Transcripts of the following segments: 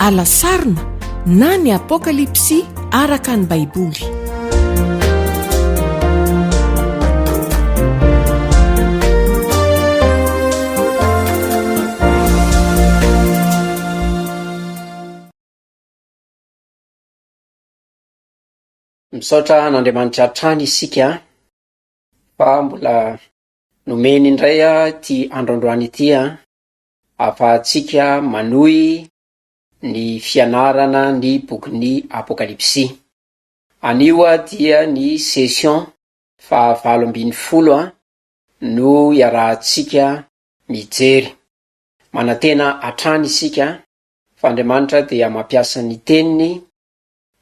Alasarona na ny Apokalypsy araka ny Baiboly. Misaotra an'Andriamanitra hatrany isika fa mbola nomeny indray ity andro androany ity ahafahantsika manohy ny fianarana ny bokin'ny Apokalypsy. Anio dia ny session faha 18 no iarahantsika mijery. Manantena hatrany isika fa Andriamanitra dia mampiasa ny teniny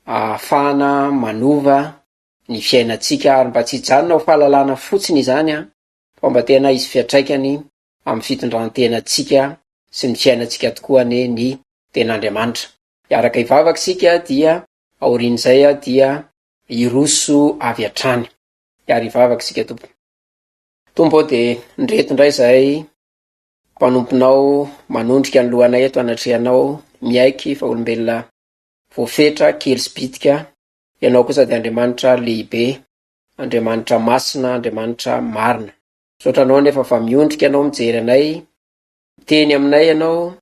ahafahana manova ny fiainantsika ary mba tsy hijanona ho fahalalana fotsiny izany fa mba tena hisy fiantraikany amin'ny fitondran-tenantsika sy ny fiainantsika tokoa anie ny Tenin'Andriamanitra. Hiaraka hivavaka isika dia aorian'izay dia hiroso avy hatrany. Hiara hivavaka isika Tompo. Tompo ô dia ndreto indray izahay mpanomponao manondrika ny lohanay eto anatrehanao miaiky fa olombelona voafetra kely sy bitika, Ianao kosa dia Andriamanitra lehibe, Andriamanitra masina, Andriamanitra marina. Misaotra Anao anefa fa miondrika Ianao mijery anay, miteny aminay Ianao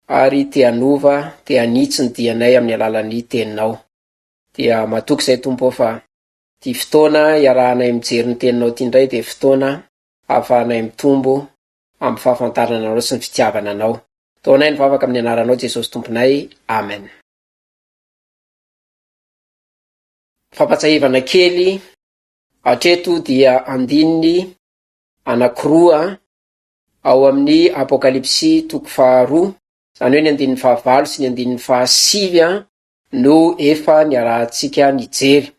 ary te hanova, te hanitsy ny dianay amin'ny alalan'ny Teninao. Dia matoky izay Tompo ô fa ity fotoana iarahanay mijery ny Teninao ity indray dia fotoana ahafahanay mitombo amin'ny fahafantarana Anao sy ny fitiavana Anao. Taonay ny vavaka amin'ny anaranao Jesosy Tomponay. Amen. Fampatsahivana kely, hatreto dia andininy anankiroa ao amin'ny Apokalypsy toko faharoa, izany hoe ny andininy fahavalo sy ny andininy fahasivy no efa niarahantsika nijery.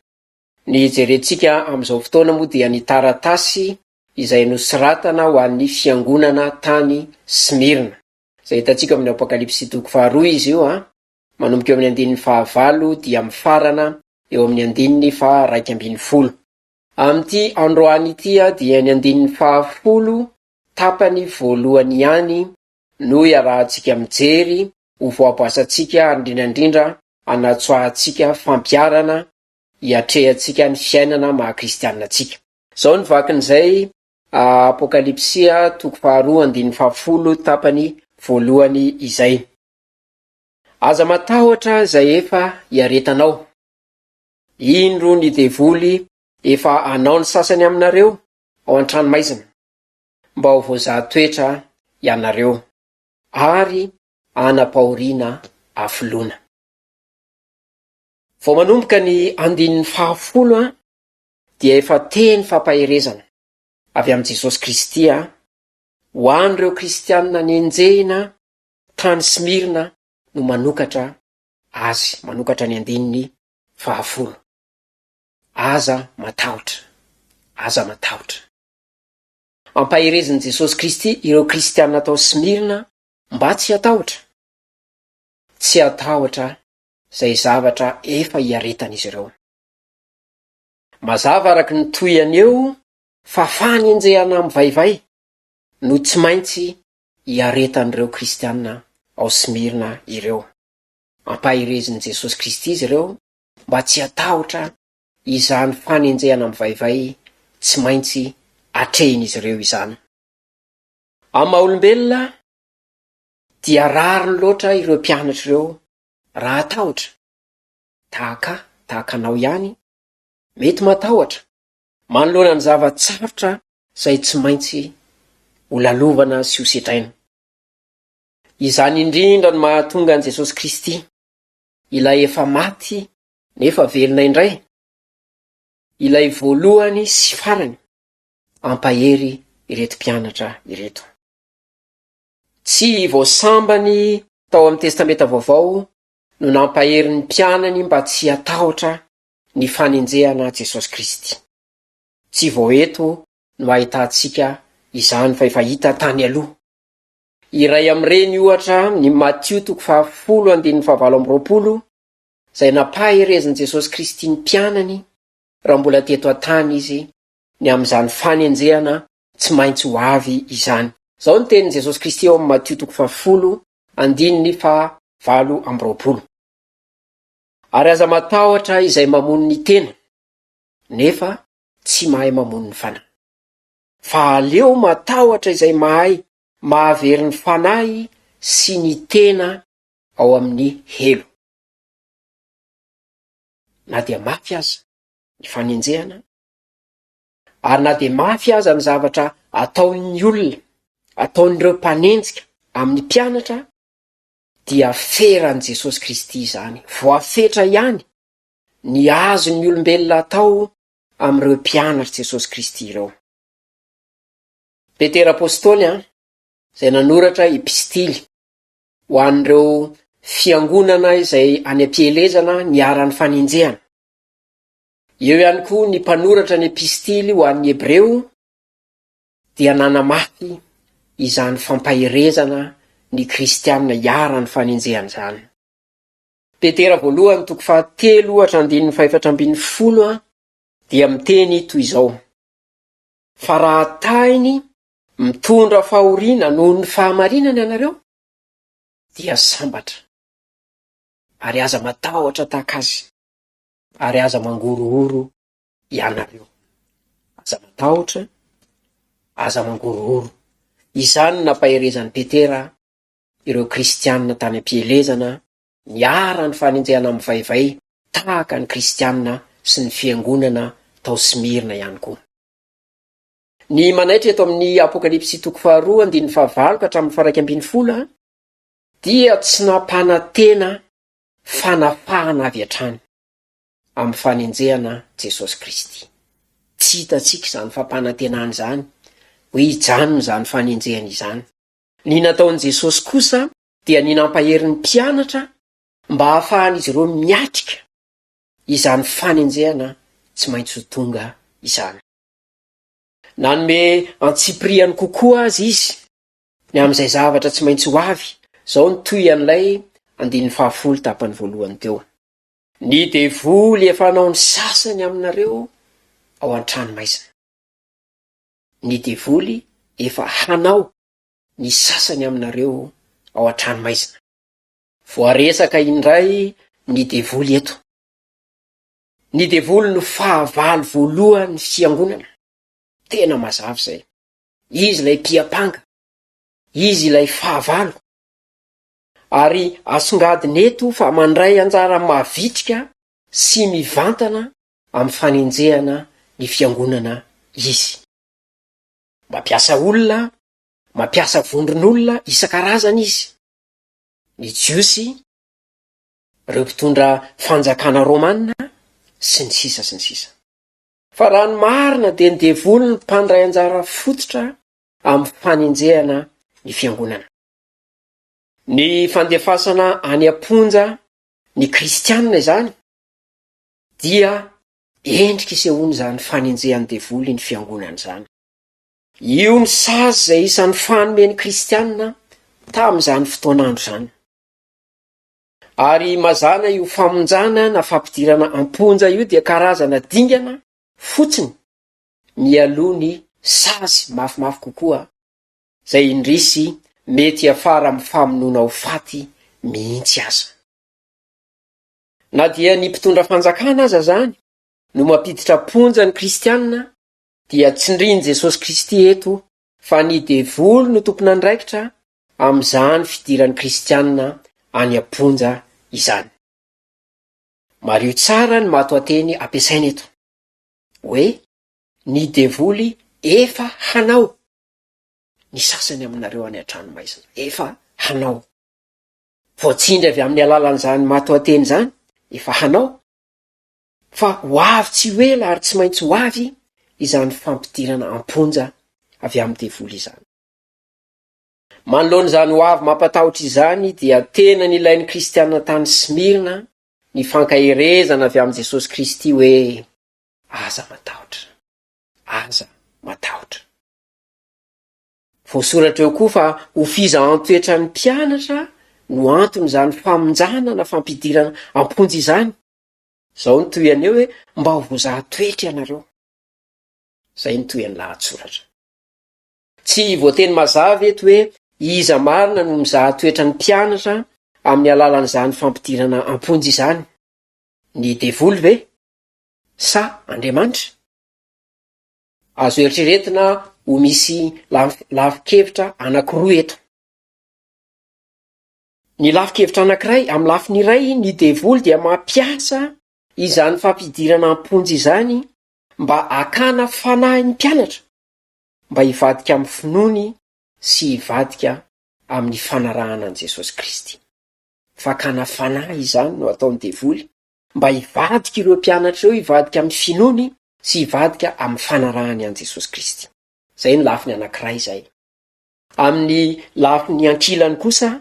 Ny jerentsika amin'izao fotoana moa dia ny taratasy izay nosoratana ho an'ny fiangonana tany Smyrna. Izay hitantsika ao amin'ny Apokalypsy toko faharoa izy io, manomboka eo amin'ny andininy fahavalo dia mifarana eo amin'ny andininy faha-11. Amin'ity androany ity dia ny andininy fahafolo tapany voalohany ihany no iarahantsika mijery ho voaboasantsika ary indrindra indrindra hanatsoahantsika fampiharana hiatrehantsika ny fiainana maha kristianina antsika. Izao ny vakin'izay Apokalypsy toko faharoa andininy fahafolo tapany voalohany izay. Aza matahotra izay efa iaretanao. Indro ny devoly efa hanao ny sasany aminareo ao an-tranomaizina, mba ho voazaha toetra ianareo, ary hanam-pahoriana hafoloana. Vao manomboka ny andininy fahafolo dia efa teny fampaherezana avy amin'i Jesosy Kristy ho an'ireo kristianina nenjehina tany Smyrna no manokatra azy, manokatra ny andininy fahafolo. Aza matahotra, aza matahotra. Ampaherezin'i Jesosy Kristy ireo kristianina tao Smyrna mba tsy hatahotra. Tsy hatahotra izay zavatra efa iaretan'izy ireo. Mazava araka ny tohiny eo fa fanenjehana mivaivay no tsy maintsy iaretan'ireo kristiana ao Smyrna ireo. Ampaherezin'i Jesosy Kristy izy ireo mba tsy hatahotra izany fanenjehana mivaivay tsy maintsy atrehin'izy ireo izany. Amin'ny maha olombelona dia rariny loatra ireo mpianatra ireo raha hatahotra, tahaka tahaka anao ihany, mety matahotra manoloana ny zava-tsarotra izay tsy maintsy ho lalovana sy ho sedraina. Izany indrindra no mahatonga an'i Jesosy Kristy, ilay efa maty nefa velona indray, ilay voalohany sy farany, hampahery ireto mpianatra ireto. Tsy vao sambany tao amin'ny Testamenta Vaovao no nampahery ny mpianany mba tsy hatahotra ny fanenjehana Jesosy Kristy. Tsy vao eto no ahitantsika izany fa efa hita tany aloha. Iray amin'ireny ohatra ny Matio toko fahafolo andininy fahavalo amby 20 izay nampaherezin'i Jesosy Kristy ny mpianany raha mbola teto an-tany izy ny amin'izany fanenjehana tsy maintsy ho avy izany. Izao ny tenin'i Jesosy Kristy ao amin'ny Matio toko fahafolo andininy faha. 28. Ary aza matahotra izay mamono ny tena, nefa tsy mahay mamono ny fanahy. Fa aleo matahotra izay mahay mahavery ny fanahy sy ny tena ao amin'ny helo. Na dia mafy aza ny fanenjehana, ary na dia mafy aza ny zavatra ataon'ny olona, ataon'ireo mpanenjika amin'ny mpianatra, dia feran'i Jesosy Kristy izany. Voafetra ihany ny azon'ny olombelona atao amin'ireo mpianatr'i Jesosy Kristy ireo. Petera Apostoly, izay nanoratra epistily ho an'ireo fiangonana izay any am-pielezana niharan'ny fanenjehana. Eo ihany koa ny mpanoratra ny epistily ho an'ny Hebreo dia nanamafy izany fampaherezana ny kristiana iharan'ny fanenjehana izany. Petera voalohany toko fahatelo ohatra andininy fahefatra ambin'ny folo dia miteny toy izao, Fa raha tahiny mitondra fahoriana noho ny fahamarinana ianareo, dia sambatra, ary aza matahotra tahaka azy, ary aza mangorohoro ianareo. Aza matahotra, aza mangorohoro. Izany no nampaherezan'i Petera ireo kristiana tany am-pielezana niharan'ny fanenjehana mivaivay tahaka ny kristiana sy ny fiangonana tao Smyrna ihany koa. Ny manaitra eto amin'ny Apokalypsy toko faharoa andininy fahavalo ka hatramin'ny faha 11 dia tsy nampanantena fanafahana avy hatrany amin'ny fanenjehana Jesosy Kristy. Tsy hitantsika izany fampanantenana izany hoe hijanona izany fanenjehana izany. Ny nataon'i Jesosy kosa dia ny nampahery ny mpianatra mba hahafahan'izy ireo miatrika izany fanenjehana tsy maintsy ho tonga izany. Nanome antsipiriany kokoa aza izy ny amin'izay zavatra tsy maintsy ho avy. Izao no tohian'ilay andininy fahafolo tapany voalohany teo. Ny devoly efa hanao ny sasany aminareo ao an-tranomaizina. Ny devoly efa hanao ny sasany aminareo ao an-tranomaizina. Voaresaka indray ny devoly eto. Ny devoly no fahavalo voalohan'ny fiangonana. Tena mazava izay. Izy ilay mpiampanga. Izy ilay fahavalo. Ary asongadina eto fa mandray anjara mavitrika sy mivantana amin'ny fanenjehana ny fiangonana izy. Mampiasa olona, mampiasa vondron'olona isan-karazany izy. Ny Jiosy ireo mpitondra fanjakana romana, sy ny sisa sy ny sisa. Fa raha ny marina dia ny devoly no mpandray anjara fototra amin'ny fanenjehana ny fiangonana. Ny fandefasana any am-ponja ny kristianina izany dia endrika isehoan'izany fanenjehan'ny devoly ny fiangonana izany. Io ny sazy izay isan'ny fanome ny kristianina tamin'izany fotoan'andro izany. Ary mazàna io famonjana na fampidirana am-ponja io dia karazana dingana fotsiny mialoha ny sazy mafimafy kokoa izay indrisy mety hiafara amin'ny famonoana ho faty mihitsy aza. Na dia ny mpitondra fanjakana aza izany no mampiditra am-ponja ny kristiana dia tsindrin'i Jesosy Kristy eto fa ny devoly no tompon'andraikitra amin'izany fidiran'ny kristiana any am-ponja izany. Mariho tsara ny matoanteny ampiasaina eto, hoe ny devoly efa hanao ny sasany aminareo any an-tranomaizina. Efa hanao. Voatsindry avy amin'ny alalan'izany matoanteny izany, efa hanao, fa ho avy tsy ho ela ary tsy maintsy ho avy izany fampidirana am-ponja avy amin'ny devoly izany. Manoloana izany hoavy mampatahotra izany dia tena nilain'ny kristiana tany Smyrna ny fankaherezana avy amin'i Jesosy Kristy hoe, Aza matahotra, aza matahotra. Voasoratra eo koa fa ho fizahan-toetran'ny mpianatra no anton'izany famonjana na fampidirana am-ponja izany. Izao no tohiny eo hoe, mba ho voazaha toetra ianareo. Izay no tohin'ny lahatsoratra. Tsy voateny mazava eto hoe iza marina no mizaha toetra ny mpianatra amin'ny alalan'izany fampidirana am-ponja izany? Ny devoly ve? Sa Andriamanitra? Azo eritreretina ho misy lafin-kevitra anankiroa eto. Ny lafin-kevitra anankiray, amin'ny lafiny iray, ny devoly dia mampiasa izany fampidirana am-ponja izany mba hakana fanahy ny mpianatra, mba hivadika amin'ny finoany sy hivadika amin'ny fanarahana an'i Jesosy Kristy. Fakana fanahy izany no ataon'ny devoly mba hivadika ireo mpianatra ireo hivadika amin'ny finoany sy hivadika amin'ny fanarahany an'i Jesosy Kristy. Izay ny lafiny anankiray izay. Amin'ny lafiny ankilany kosa,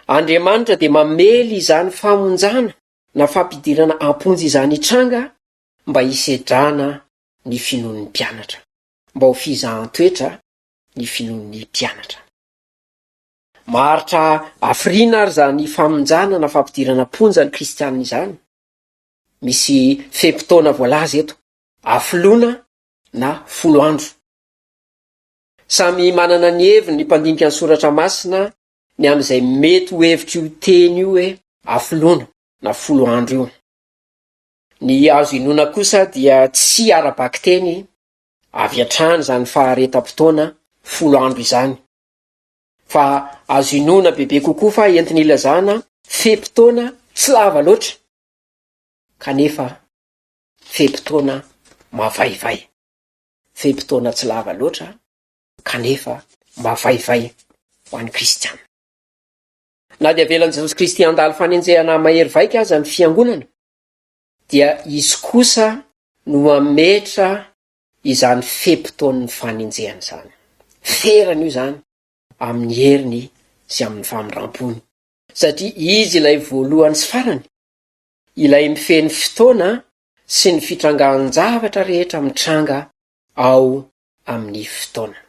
Andriamanitra dia mamely izany famonjana na fampidirana am-ponja izany hitranga mba hisedrana ny finoan'ny mpianatra, mba ho fizahan-toetra ny finoan'ny mpianatra. Maharitra hafiriana ary izany famonjana na fampidirana am-ponja ny kristiana izany? Misy fe-potoana voalaza eto, hafoloana na folo andro. Samy manana ny heviny ny mpandinika ny soratra masina ny amin'izay mety ho hevitr'io teny io hoe hafoloana na folo andro io. Ny azo inoana kosa dia tsy ara-bakiteny avy hatrany izany faharetam-potoana folo andro izany, fa azo inoana bebe kokoa fa entina ilazana fe-potoana tsy lava loatra kanefa fe-potoana mavaivay. Fe-potoana tsy lava loatra kanefa mavaivay ho an'ny kristiana. Na dia avelan'i Jesosy Kristy handalo fanenjehana mahery vaika aza ny fiangonana, dia Izy kosa no mametra izany fe-potoan'ny fanenjehana izany. Ferana io izany amin'ny heriny sy amin'ny famindram-pony, satria Izy ilay voalohany sy farany, ilay mifehy ny fotoana sy ny fitrangan-javatra rehetra mitranga ao amin'ny fotoana.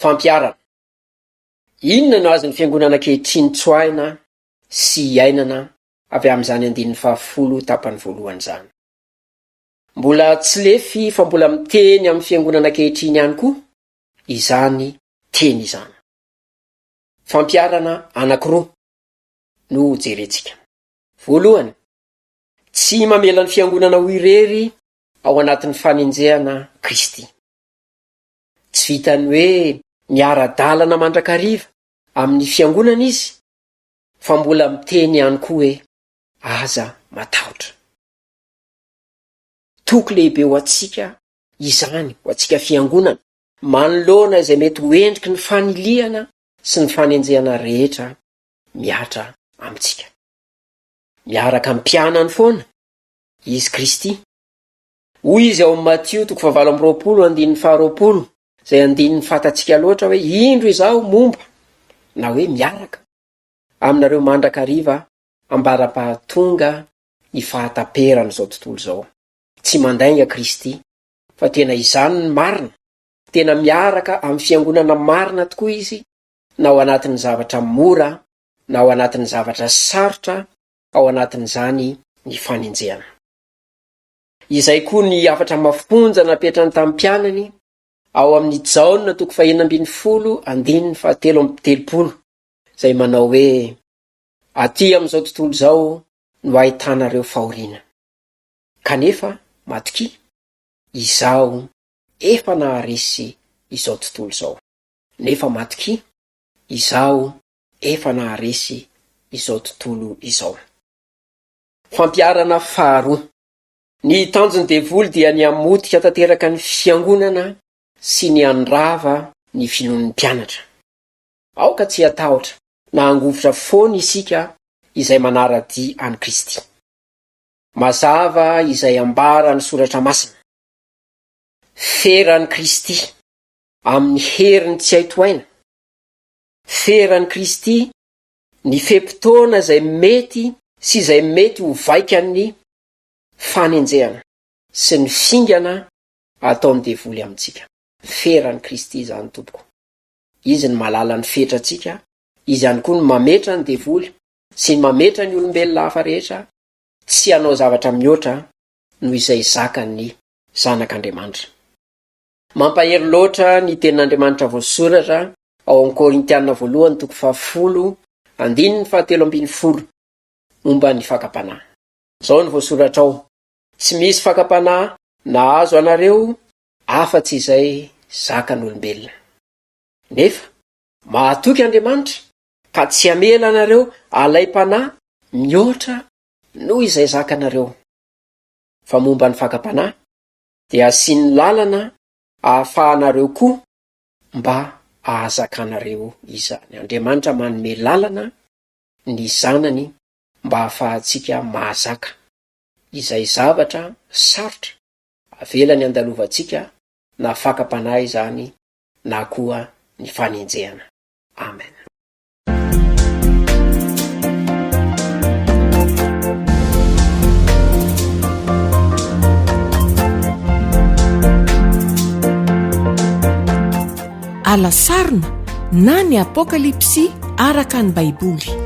Fampiharana, Inona no azon'ny Fiangonana ankehitriny tsoahina sy iainana avy amin'izany andininy fahafolo tapany voalohany izany? Mbola tsy lefy fa mbola miteny amin'ny Fiangonana ankehitriny ihany koa izany teny izany. Fampiharana anankiroa no hojerentsika. Voalohany, tsy mamela ny Fiangonana ho irery ao anatin'ny fanenjehana Kristy. Tsy vitan'ny hoe miara-dalana mandrakariva amin'ny Fiangonana Izy fa mbola miteny ihany koa hoe aza matahotra. Toky lehibe ho antsika izany, ho antsika Fiangonana, manoloana izay mety ho endriky ny fanilihana sy ny fanenjehana rehetra mihatra amintsika. Miaraka amin'ny mpianany foana Izy Kristy. Hoy Izy ao amin'ny Matio toko fahavalo amby 20 andininy faharoapolo, izay andininy fantatsika loatra hoe indro izaho momba na hoe miaraka aminareo mandrakariva ambara-pahatonga ny fahataperan'izao tontolo izao. Tsy mandainga Kristy fa tena izany ny marina, tena miaraka amin'ny fiangonana marina tokoa Izy na ao anatin'ny zavatra mora na ao anatin'ny zavatra sarotra, ao anatin'izany ny fanenjehana. Izay koa ny hafatra mafonja napetrany tamin'ny mpianany ao amin'ny Jaona toko fahenina 16 andininy fahatelo amby 30 izay manao hoe aty amin'izao tontolo izao no ahitanareo fahoriana. Kanefa matokia, Izaho efa naharesy izao tontolo izao. Nefa matokia, Izaho efa naharesy izao tontolo izao. Fampiharana faharoa. Ny tanjon'ny devoly dia ny hamotika tanteraka ny fiangonana sy ny handrava ny finoan'ny mpianatra. Aoka tsy hatahotra na hangovitra foana isika izay manara-dia an'i Kristy. Mazava izay ambaran'ny Soratra Masina. Feran'i Kristy amin'ny heriny tsy hay tohaina. Feran'i Kristy ny fe-potoana izay mety sy izay mety ho vaikan'ny fanenjehana sy ny fingana ataon'ny devoly amintsika. Feran'i Kristy izany tompoko. Izy no mahalala ny fetrantsika. Izy ihany koa no mametra ny devoly sy ny mametra ny olombelona hafa rehetra tsy hanao zavatra mihoatra noho izay zakan'ny zanak'Andriamanitra. Mampahery loatra ny tenin'Andriamanitra voasoratra ao amin'ny Korintiana voalohany toko fahafolo andininy fahatelo ambinifolo momba ny fakam-panahy. Izao no voasoratra ao, Tsy misy fakam-panahy nahazo anareo afa-tsy izay zakan'olombelona. Nefa mahatoky Andriamanitra ka tsy hamela anareo halaim-panahy mihoatra noho izay zakanareo. Fa momba ny fakam-panahy dia asiany lalana ahafahanareo koa mba ahazakanareo izany. Andriamanitra manome lalana ny zanany mba ahafahantsika mahazaka izay zavatra sarotra avelany andalovantsika na fakam-panahy izany na koa ny fanenjehana. Amen. Alasarona na ny Apokalypsy araka ny Baiboly.